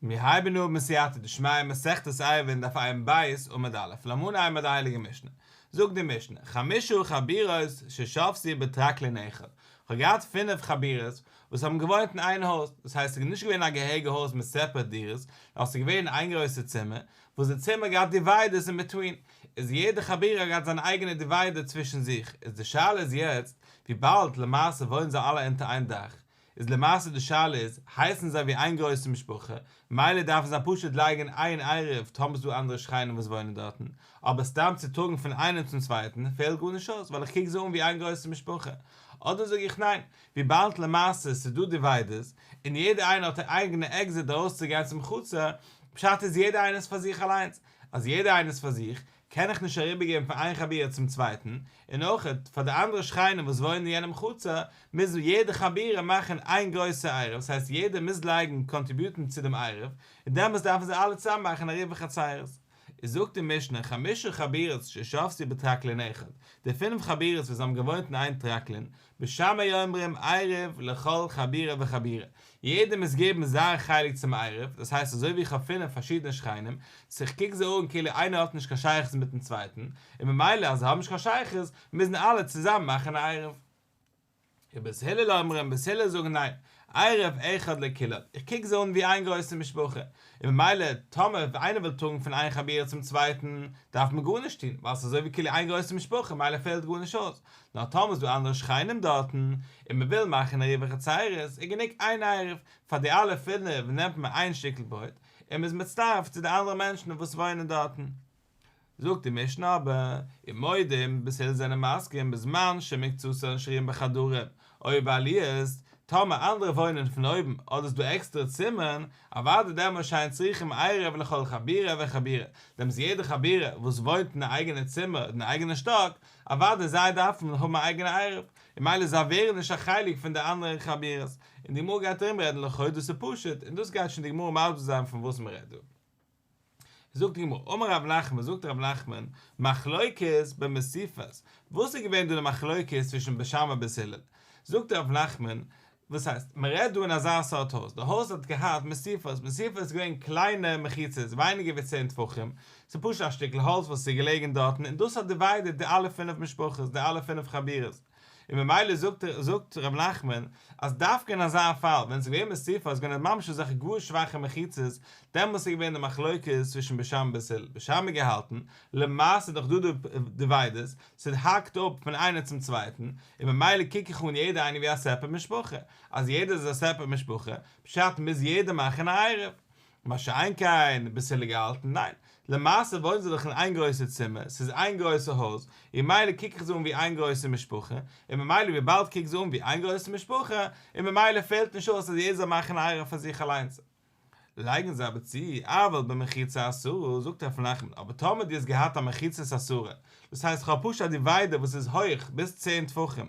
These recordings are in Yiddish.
מיר הייבן אן בסייעתא דשמיא מסכת עירובין דף ע"ב עמוד א', לאמיר אנהייבן מיט די הייליגע משנה. זאגט די משנה, חמשה חבורות ששבתו בטרקלין אחד, כ'האב געהאט פינף חבורות וואס האבן געוואוינט אין איין הויז, דאס הייסט ס'איז נישט געווען א געהעריגע הויז מיט separate דירות, נאר ס'איז געווען איין גרויסע צימער, וואס די צימער געהאט dividers אין between, איז יעדע חבורה האט געהאט זיין אייגענע divider צווישן זיך, איז די שאלה איז יעצט, וויבאלד למעשה וואוינען זיי אלע אונטער איין דאך, איז למעשה די שאלה איז, הייסן זיי ווי איין גרויסע משפחה, מילא דארפן זיי פשוט לייגן איין עירוב טאמער ס'דא אנדערע שכנים וואס וואוינען דארטן, אבער סתם צו טראגן פון איינעם צום צווייטן פעלט גארנישט אויס ווייל איך קוק זיי אן ווי איין גרויסע משפחה. אדער זאג איך ניין, וויבאלד למעשה ס'איז דא dividers, און יעדער איינער האט א אייגענע exit ארויסצוגיין צום חצר, פשט איז יעדער איינער איז פאר זיך אליינס, אז יעדער איינער איז פאר זיך, קען איך נישט אריבערגעבן פון איין חבורה צום צווייטן, און אויך פאר די אנדערע שכנים וואס וואוינען אין יענעם חצר, מוז יעדע חבורה מאכן איין גרויסע עירוב, דאס הייסט יעדער מוז לייגן contribute ן צו דעם עירוב, און דעמאלס דארפן זיי אלע צוזאמען מאכן עירובי חצירות. איז זאגט די משנה, חמשה חבורות ששבתו בטרקלין אחד, די פינף חבורות וואס האבן געוואוינט אין איין טרקלין, בית שמאי אומרים עירוב לכל חבורה וחבורה, יעדער מוז געבן זיין חלק צום עירוב, דאס הייסט אזוי ווי איך האב פינף פארשידענע שכנים, so איך קוק זיי אן כאילו איינער האט נישט קיין שייכות מיטן צווייטן, און ממילא אז זיי האבן נישט קיין שייכות, מוזן אלע צוזאמען מאכן א עירוב. ובית הלל אומרים, בית הלל זאגן ניין, עירוב אחד לכולן, איך קוק זיי אן ווי איין גרויסע משפחה, און ממילא טאמער איינער וויל טראגן פון איין חבורה צום צווייטן, דארף מען גארנישט טון, ווייל ס'איז אזוי ווי כאילו איין גרויסע משפחה, ממילא פעלט גארנישט אויס. נאר טאמער איז דא אנדערע שכנים דארטן, און מען וויל מאכן עירובי חצירות, איז גענוג איין עירוב, פאר די אלע פינף נעמט מען איין שטיקל ברויט, און מען איז מצטרף צו די אנדערע מענטשן וואס וואוינען דארטן. זאגט די משנה אבער, ומודים, בית הלל זענען מסכים בזמן שמקצתן שרויים בחדרים, או בעליות, טאמער אנדערע וואוינען פון אויבן אדער איז דא עקסטערע צימערן, אוודאי דעמאלס שאין צריכים עירוב לכל חבורה וחבורה, דעמאלס יעדע חבורה וואס וואוינט אין א אייגענע צימער אין א אייגענע שטאק, אוודאי זיי דארפן האבן א אייגענע עירוב, און מילא זיי ווערן נישט א חלק פון די אנדערע חבורות, און די גמרא גייט ארום רעדן לכאו' דאס איז פשוט, און דאס גייט שוין די גמרא מסביר זיין פון וואס מען רעדט דא. זאגט די גמרא, אמר רב נחמן, זאגט רב נחמן, מחלוקת במסופות, וואס איז געווען דא די מחלוקת צווישן בית שמאי ובית הלל? זאגט רב נחמן, וואס הייסט, מען רעדט דא אין אזא סארט הויז, די הויז האט געהאט מסופות, מסופות איז געווען קליינע מחיצות, ווייניגער ווי צען טפחים, ס'איז פשוט א שטיקל האלץ וואס איז געלעגן דארטן, און דאס האט divided די אלע פינף משפחות, די אלע פינף חבורות. און ממילא זאגט זאגט ר' נחמן אז דווקא אין אזא פאל ווען ס'איז געווען מסופות איז געווען ממש אזעלכע גאר שוואכע מחיצות, דעמאלס איז געווען די מחלוקת צווישן בית שמאי און בית הלל, בית שמאי געהאלטן, למעשה איז דאך דא די dividers, ס'האקט אפ פון איינער צום צווייטן, און ממילא קוק איך אן יעדער איינער ווי א separate משפחה, אז יעדער איז א separate משפחה, פשט מוז יעדער מאכן א עירוב. מה שאין כן בית הלל געהאלטן, ניין, למעשה וואוינען זיי דאך אין איין גרויסע צימער, ס'איז איין גרויסע הויז, און ממילא קוק איך זיי אן ווי איין גרויסע משפחה, און ממילא וויבאלד קוק זיי אן ווי איין גרויסע משפחה, און ממילא פעלט נישט אויס אז יעדער זאל מאכן א עירוב פאר זיך אליינס. לייגן זיי אבער צו, אבל במחיצה עשרה, זאגט ר' נחמן, אבער טאמער דו האסט געהאט א מחיצת עשרה, דאס הייסט כ'האב פשוט א divider וואס איז הויך ביז צען טפחים,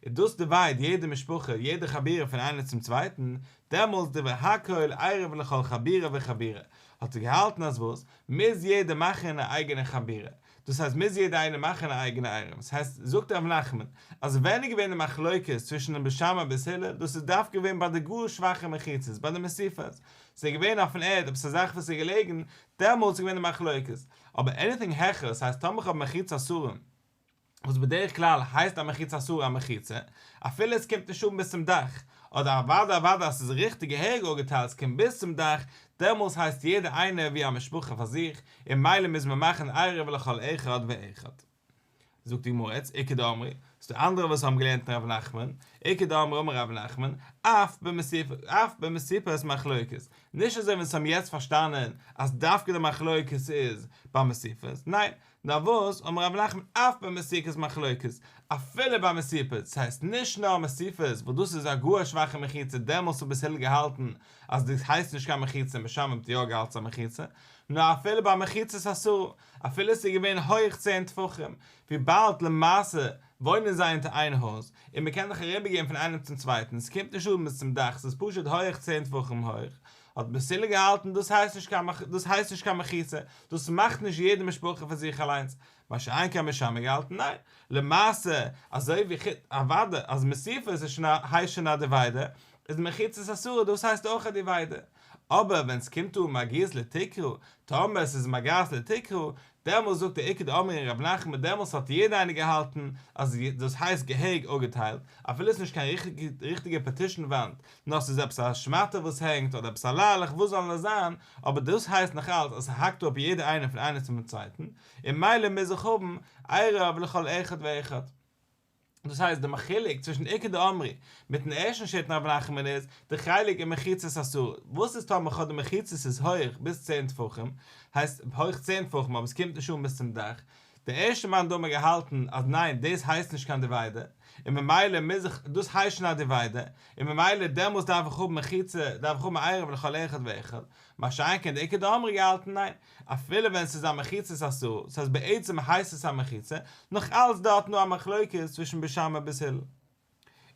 און דאס divide יעדע משפחה, יעדע חבורה פון איינער צום צווייטן, דעמאלס דברי הכל עירוב לכל חבורה וחבורה, האט ער געהאלטן אז וואס? מוז יעדער מאכן א אייגענע חבורה, דאס הייסט מוז יעדער איינער מאכן א אייגענע עירוב, דאס הייסט זאגט ר' נחמן אז ווען איז געווען די מחלוקת צווישן דעם בית שמאי און בית הלל, דאס איז דווקא געווען ביי די גאר שוואכע מחיצות, ביי די מסופות, ס'איז געווען אויפן ערד עפעס א זאך וואס איז געלעגן, דעמאלס איז געווען די מחלוקת, אבער anything העכער, דאס הייסט טאמער כ'האב מחיצה עשרה, וואס בדרך כלל הייסט א מחיצה עשרה א מחיצה, אפילו עס קומט נישט אן ביז צום דאך, אדער אוודאי אוודאי אז ס'איז ריכטיג געהעריג אפגעטיילט עס קומט ביז צום דאך, דעמאלס הייסט יעדער איינער ווי א משפחה פאר זיך, און מילא מוז מען מאכן עירוב לכל אחד ואחד. זאגט די גמרא יעצט, איכא דאמרי, ס'דא אנדערע וואס האבן געלערנט אין ר' נחמן, איכא דאמרי אמר ר' נחמן, אף במסופות מחלוקת, נישט אזוי ווי אונז האבן יעצט פארשטאנען אז דווקא די מחלוקת איז ביי מסופות, ניין, נאר וואס, אמר רב נחמן אף במסוכות מחלוקת, אפילו ביי מסופות, ס'הייסט נישט נאר מסופות, וואס דאס איז א גאר שוואכע מחיצה, דעמאלס האט בית הלל געהאלטן אז דאס הייסט נישט קיין מחיצה און בית שמאי האט יא געהאלטן ס'איז א מחיצה, נאר אפילו ביי מחיצות עשרה, אפילו ס'איז געווען הויך צען טפחים, וויבאלד למעשה וואוינען זיי אונטער איין הויז, און מ'קען זיך אריבערגעבן פון איינעם צום צווייטן, ס'קומט נישט אן ביז צום דאך, ס'איז פשוט הויך צען טפחים הויך, האט בית הלל געהאלטן דאס הייסט נישט קיין דאס הייסט נישט קיין מחיצה, דאס מאכט נישט יעדע משפחה פאר זיך אליינס, מה שאין כן בית שמאי געהאלטן ניין, למעשה אזוי ווי אוודאי אז מסופות איז שוין א הייסט שוין א divider, איז מחיצות עשרה דאס הייסט אויך א divider. אבער ווען ס'קומט אן מגיעות לתקרה, טאמער עס איז מגעת לתקרה, דעמאלס זאגט דער איכא דאמרי און ר' נחמן דעמאלס האט יעדער איינער געהאלטן אז דאס הייסט געהעריג אפגעטיילט, אפילו עס איז נישט קיין ריכטיגע פארטישן וואנט, נאר ס'איז עפעס א שמאטע וואס הענגט אדער עפעס א ליילעך וואס זאל נאר זיין, אבער דאס הייסט נאך אלץ אז ס'האקט אפ יעדער איינער פון איינער צום צווייטן, און ממילא מוז איך האבן עירוב לכל אחד ואחד. דאס הייסט די חילוק צווישן איכא דאמרי מיטן ערשטן שיטה רב נחמן איז די חלק אין מחיצות עשרה, וואס איז טאמער כ'האב די מחיצות איז הויך ביז צען טפחים, הייסט הויך צען טפחים אבער עס קומט נישט אן ביז צום דאך, די ערשטע מאן דאמר געהאלטן אז ניין דאס הייסט נישט קיין דיוויידער און ממילא מוז איך דאס הייסט שוין א דיוויידער און ממילא דעמאלס דארף איך האבן מחיצה דארף איך האבן עירוב לכל אחד ואחד, מה שאין כן די איכא דאמרי געהאלטן ניין אפילו ווען ס'איז א מחיצות עשרה, ס'הייסט בעצם הייסט עס א מחיצה, נאך אלץ דארט נאר א מחלוקת צווישן בית שמאי בית הלל.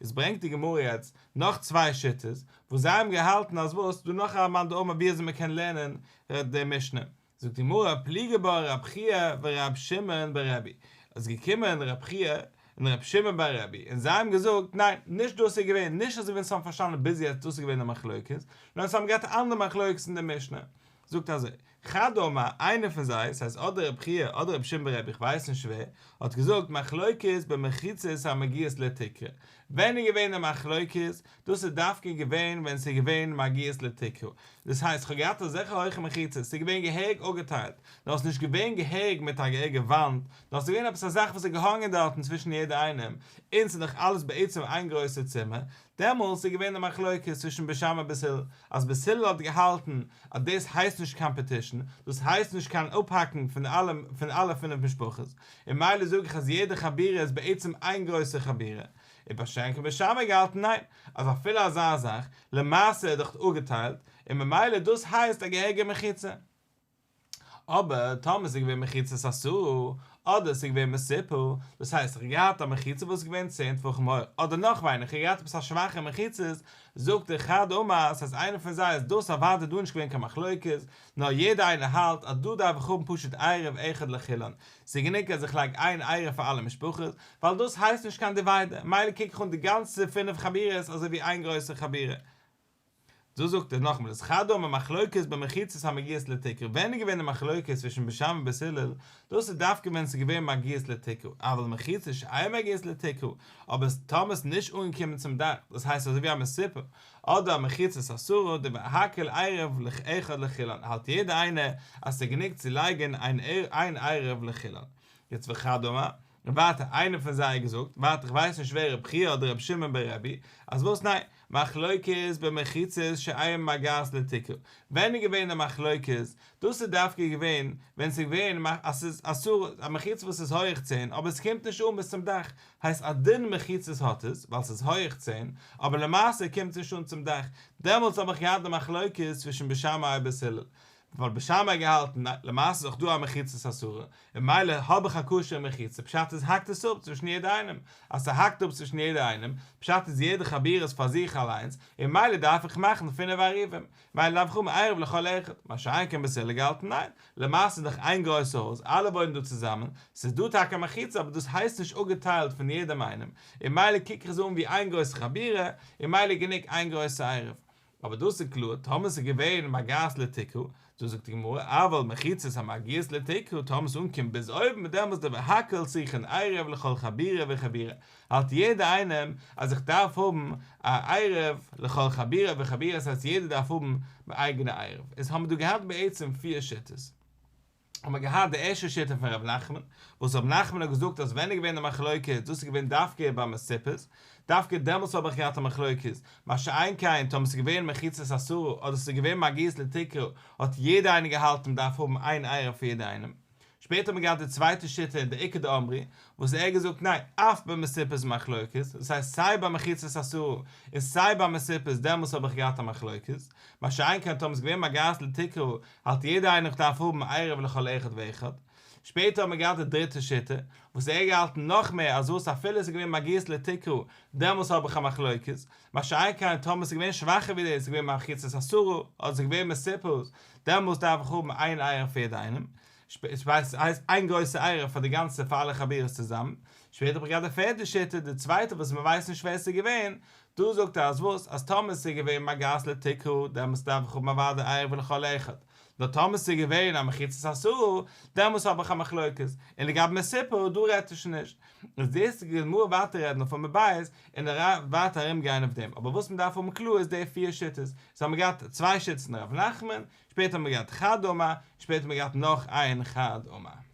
איז ברענגט די גמרא יעצט נאך צוויי שיטות וואס זיי האבן געהאלטן אז וואס, דא נאך א מאן דאמר ווי אזוי מ'קען לערנען די משנה. זאגט די גמרא פליגי בה רב חייא ורב שמעון ברבי, איז געקומען רב חייא און רב שמעון ברבי און זיי האבן געזאגט ניין נישט דאס איז געווען, נישט אזוי ווי אונז האבן פארשטאנען ביז יעצט דאס איז געווען די מחלוקת, נאר אונז האבן געהאט א אנדערע מחלוקת אין די משנה. זאגט אזוי, חד אמר, איינער פון זיי, ס'הייסט אדער רב חייא אדער רב שמעון ברבי איך ווייס נישט ווער, האט געזאגט מחלוקת במחיצות המגיעות לתקרה, ווען איז געווען די מחלוקת? דאס איז דווקא געווען ווען ס'איז געווען מגיעות לתקרה, דאס הייסט כ'האב געהאט אזעלכע הויכע מחיצות, ס'איז געווען געהעריג אפגעטיילט, נאר ס'איז נישט געווען געהעריג מיט א געהעריגע וואנט, נאר ס'איז געווען עפעס א זאך וואס איז געהאנגען דארטן צווישן יעדע איינעם, און ס'איז נאך אלעס בעצם איין גרויסע צימער, דעמאלס איז געווען די מחלוקת צווישן בית שמאי בית הלל, אז בית הלל האט געהאלטן אז דאס הייסט נישט קיין פארטישן, דאס הייסט נישט קיין אפהאקן פון אלע פון אלע פינף משפחות, און ממילא זאג איך אז יעדע חבורה איז בעצם איין גרויסע חבורה, און מה שאין כן בית שמאי געהאלטן ניין, אז אפילו אזא זאך, למעשה איז דאך אפגעטיילט, און ממילא דאס הייסט א געהעריגע מחיצה. אבער טאמער ס'איז געווען מחיצות עשרה, אדער ס'איז געווען מסופה, דאס הייסט איך האב געהאט א מחיצה וואס איז געווען צען טפחים הויך, אדער נאך ווייניגער, איך האב געהאט עפעס א שוואכע מחיצות, זאגט דער חד אמר, ס'הייסט איינער פון זיי אז דאס אוודאי דא נישט געווען קיין מחלוקת, נאר יעדער איינער האלט אז דא דארף איך האבן פשוט עירוב אחד לכולן, ס'איז גענוג אז איך לייג איין עירוב פאר אלע משפחות, ווייל דאס הייסט נישט קיין דיוויידער, מילא קוק איך אן די גאנצע פינף חבורות אזוי ווי איין גרויסע חבורה. דא זאגט ער נאכאמאל איז חד אמר מחלוקת במחיצות המגיעות לתקרה, ווען איז געווען די מחלוקת צווישן בית שמאי און בית הלל, דאס איז דווקא ווען עס איז געווען מגיעות לתקרה, אבל מחיצות שאין מגיעות לתקרה, אבער טאמער עס איז נישט אנגעקומען צום דאך, דאס הייסט אזוי ווי א מסופה, אדער א מחיצות עשרה, דברי הכל עירוב אחד לכולן, האלט יעדער איינער אז עס איז גענוג צו לייגן איין עירוב לכולן. יעצט וחד אמר, און ווייטער איינער פון זיי האט געזאגט, ווייטער איך ווייס נישט ווער רב חייא אדער רב שמעון ברבי, אז וואס ניין, מחלוקת במחיצות שאין מגעת לתקרה, ווען איז געווען די מחלוקת, דאס איז דווקא געווען ווען ס'איז געווען אז ס'איז עשרה, א מחיצה וואס איז הויעך צען אבער עס קומט נישט אן ביז צום דאך, הייסט א דין מחיצות האט עס, ווייל ס'איז הויעך צען, אבער למעשה קומט עס נישט אן צום דאך, דעמאלטס האב איך געהאט די מחלוקת צווישן בית שמאי ובית הלל, ווייל בית שמאי האט געהאלטן ניין, למעשה איז דאך דא א מחיצות עשרה, און ממילא האב איך א כשר'ע מחיצה, פשט איז האקט עס אפ צווישן יעדע איינעם, אז ס'האקט אפ צווישן יעדע איינעם, פשט איז יעדע חבורה איז פאר זיך אליינס, און ממילא דארף איך מאכן פינף עירובים, ממילא דארף איך האבן עירוב לכל אחד, מה שאין כן בית הלל געהאלטן ניין, למעשה איז דאך איין גרויסע הויז, אלע וואוינען דא צוזאמען, ס'איז דא טאקע א מחיצה אבער דאס הייסט נישט אפגעטיילט פון יעדעם איינעם, און ממילא קוק איך עס אן ווי איין גרויסע חבורה, און ממילא גענוג איין גרויסע עירוב. אבער דאס איז קלאר, טאמער ס'איז געווען מגעת לתקרה, דא זאגט די גמרא, אבל מחיצות המגיעות לתקרה, טאמער ס'אנקומט ביז אויבן, דעמאלטס דברי הכל צריכין עירוב לכל חבורה וחבורה, האלט יעדער איינעם אז איך דארף האבן א עירוב לכל חבורה וחבורה, דאס הייסט יעדער דארף האבן אייגענע עירוב, איז האבן מיר דא געהאט בעצם פיר שיטות. האט מען געהאט די ערשטע שיטה פון ר' נחמן, וואס ר' נחמן האט געזאגט אז ווען איז געווען די מחלוקת, דאס איז געווען דווקא ביי מסופות, דווקא דעמאלטס האב איך געהאט א מחלוקת, מה שאין כן טאמער ס'איז געווען מחיצות עשרה אדער ס'איז געווען מגיעות לתקרה האט יעדער איינער געהאלטן מ'דארף האבן איין עירוב פאר יעדער איינעם. שפעטער האט מען געהאט די צווייטע שיטה די איכא דאמרי, וואס ער האט געזאגט ניין, אף במסופות מחלוקת, דאס הייסט סיי ביי מחיצות עשרה און סיי ביי מסופות דעמאלטס האב איך געהאט א מחלוקת, מה שאין כן טאמער ס'איז געווען מגעת לתקרה האלט יעדער איינער איך דארף האבן עירוב לכל אחד ואחד. שפעטער האט מען געהאט די דריטע שיטה, וואס ער האט געהאלטן נאך מער אז וואס אפילו עס איז געווען מגיעות לתקרה, דעמאלס האב איך א מחלוקת, מה שאין כן טאמער עס איז געווען שוואכער ווי דאס, עס איז געווען מחיצות עשרה, אדער עס איז געווען מסופות, דעמאלס דארף איך האבן איין עירוב פאר יעדע איינעם, הייסט איין גרויסע עירוב פאר די גאנצע פאר אלע חבורות צוזאמען. שפעטער האב איך געהאט די פערטע שיטה, די צווייטע וואס מען ווייסט נישט ווער ס'איז געווען, דא זאגט ער אז וואס? אז טאמער ס'איז געווען מגעת לתקרה, דעמאלטס דארף איך האבן אוודאי עירוב לכל אחד. נאר טאמער ס'איז געווען א מחיצת עשרה, דעמאלטס האב איך א מחלוקת. און לגבי מסופר, דא רעדט ער שוין נישט. איז דאס די גמרא ווייטער רעדן אויף עמוד ב' און ווייטער ארום גיין אויף דעם. אבער וואס מען דארף האבן קלאר איז די פיר שיטות. סאו האבן מיר געהאט צוויי שיטות אין ר' נחמן, שפעטער האבן מיר געהאט חד אמר, שפעטער האבן מיר געהאט נאך איין חד אמר.